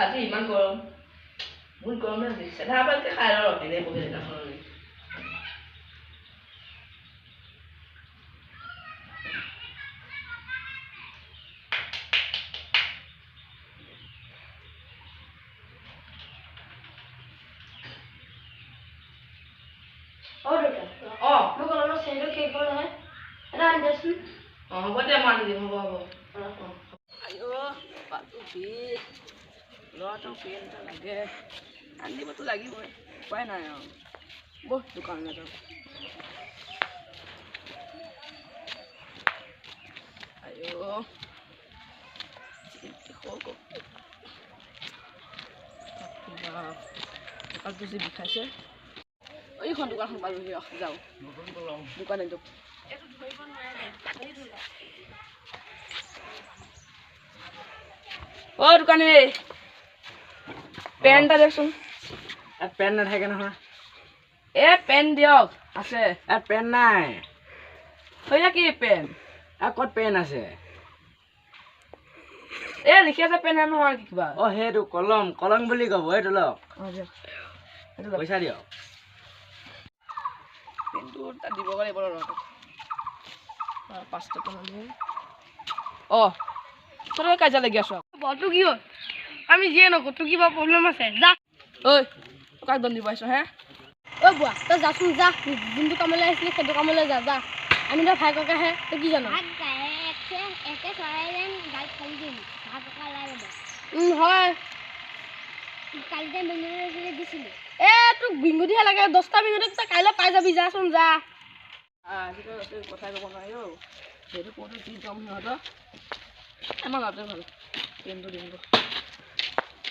আজি ইমান গৰম, বহুত গৰম আজি। চেধা ভালকৈ খাই ৰ, এনেই বহি থাকাখনলৈ। অ দেউতা। অঁ। মোৰ কলমৰ চেইনটো শেষ হ'ল নহয়, এটা আনি দেচোন। অঁ, হ'ব দে, মই আনি দিম। হ'ব হ'ব। অঁ, আইঅ, কঁকালটো বিষ। ল'ৰাটো পেন এটা লাগে, আনি দিবতো লাগিবই, উপায় নাই আৰু। বহ, দোকানলৈ যাওঁ। আইঅ, কঁকালটো যি বিষাইছে। এইখন দোকানখন পালোহি, যাওঁ দোকান একদম। অ দোকানী, পেন এটা দিয়কচোন। ইয়াত পেন নাথাকে নহয়। এ পেন দিয়ক, আছে। ইয়াত পেন নাই। সৈয়া কি পেন? ইয়াত ক'ত পেন আছে? এ লিখি আছে পেন নহয় কিবা। অ, সেইটো কলম, কলম বুলি ক'ব। এইটো লওক। অঁ, দিয়ক, সেইটো লওক। পইচা দিয়ক। পেনটো তাত দিব লাগিব ল'ৰাটোক 5 টকা ল'লে। অঁ, তই কাজিয়া লাগি আছ। বলটো কি হ'ল? আমি যিয়ে নকওঁ, তোৰ কিবা প্ৰব্লেম আছে, যা। ঐ, তই কাক দম দিব আহিছ হে? ঐ বুঢ়া, তই যাচোন যা, যোনটো কামলৈ আহিছিলি সেইটো কামলৈ যা। যা, আমি তই ভাই ককাহে, তই কি জান? হয়। এ তোক বিংগুটিহে লাগে, 10টা বিংগুটি তই কাইলৈ পাই যাবি, যাচোন যা। আজিতো কথাই ক'ব নোৱাৰি অ'। সেইটো কওঁতে যি দম সিহঁতৰ। আমাৰ ল'ৰাটোৱে ভাল, পেনটো দিম।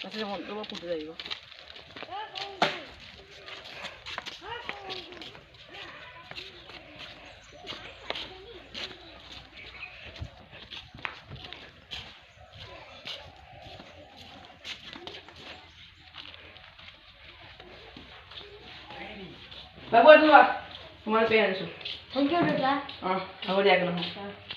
তাৰপিছত মনটো বৰ ফূৰ্তি লাগিব। বাবু, এইটো লোৱা, তোমাৰ পেন আনিছোঁ। Thank U দেউতা। অঁ, হ'ব দিয়া, একো নহয়।